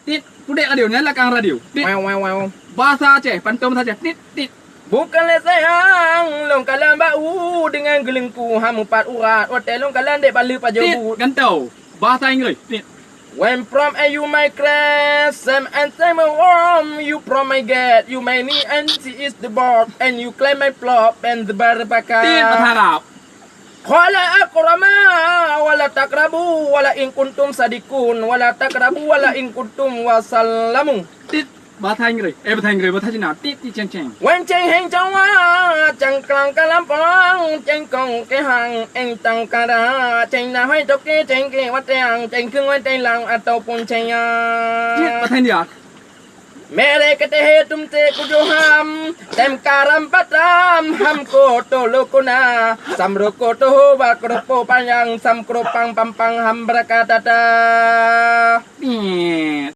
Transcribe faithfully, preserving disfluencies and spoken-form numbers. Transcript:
Tit, pudek radio, nyan lakang radio. Tit. Wow, wow, wow. Bahasa Aceh, pantôn bahasa Aceh. Tit, tit. Bukan lé sayang, lôn kalon bak u, deungon geuleungku han mupat urat. Watèe lôn kalon dek baleue pajoh buet. Tit, gantoe. Bahasa Inggris. Tit. When from a you my crash, same and same home, you from my gate, you my knee and she is the board, and you climb my flop and the bar baka. Tit, bahasa Arab. Qala akrama, wala taqrabu, wala in kuntum sadiqun, wala taqrabu, wala in kuntum wasallamu. Tit, bahasa Inggris. Eh, bahasa Inggris, bahasa Cina. Tit, tit, ceng, ceng. Wan ceng heng cawa, cangklang kalampang, cengkong kehang, eng tangkara, ceng nahai toke, ceng ke wateang, ceng keng watelang ataupun ceng ya. Tit, bahasa India. Mere ketehe tum te kujoham, tem karam patam, ham ko to lokona, sam roko toho ba kropo panyang, sam kropang pampang ham brakatata. Tit.